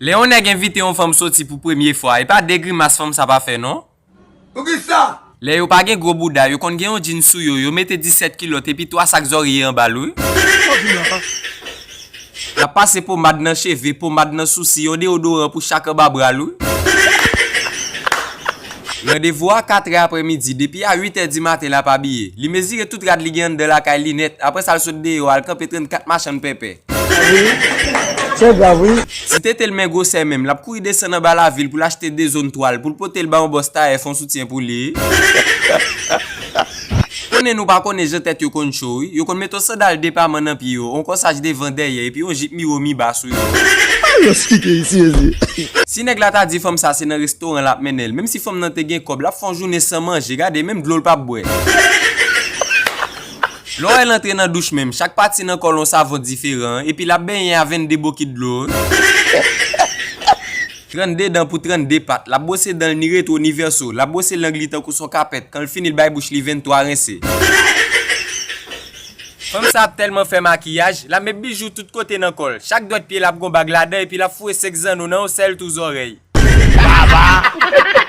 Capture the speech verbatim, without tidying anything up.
Lè yon nèg envite yon fanm soti pou premye fwa, e pa de grimas fanm sa pa fè non. Poukisa? Lè yo pa gen gwo bouda, yo konn gen yon djin sou yo, yo mete disèt kilòt epi twa sak zòrye anba l wi. L ap pase pomad nan cheve, pomad nan sousi, yon deodoran pou chak anba bra l wi. Randevou a katrè aprèmidi, depi a uitè di maten l ap abiye. Li mezire tout rad li gen anndan lakay li nèt, apre sa l sot deyò al kanpe trannkat machann pèpè. Wi. Se grav wi. Si tete l men gwosè menm, l ap kouri desann anba lavil pou l achte de zòn twal pou l pote l ba yon bòs tayè fè yon soutyen pou li. Konnen nou pa konnen jan tèt yo konn cho wi. Yo konn mete yon sandal depaman nan pye yo, yon kòsaj devan dèyè epi yon jip miwo miba sou yo. Ay yo skike isi mezi. Si nèg la ta di fanm sa se nan restoran l ap mennen l, menm si fanm nan te gen kòb, l ap fè yon jounen san manje, gade menm dlo l p ap bwè. Lè w wè l antre nan douch menm, chak pati nan kò l yon savon diferan, epi l ap benyen a vennde bokit dlo. Trannde dan pou trannde pat, l ap bwose dan l ni retwo ni vèso, l ap bwose lang li tankou s on kapèt, kan l fini l bay bouch li venntwa rense. Fanm sa ap tèlman fè makiyaj, l ap met bijou tout kote nan kò l, chak dwèt pye l ap gon bag ladan epi l ap foure senk zanno nan yon sèl tou zòrèy. Baba!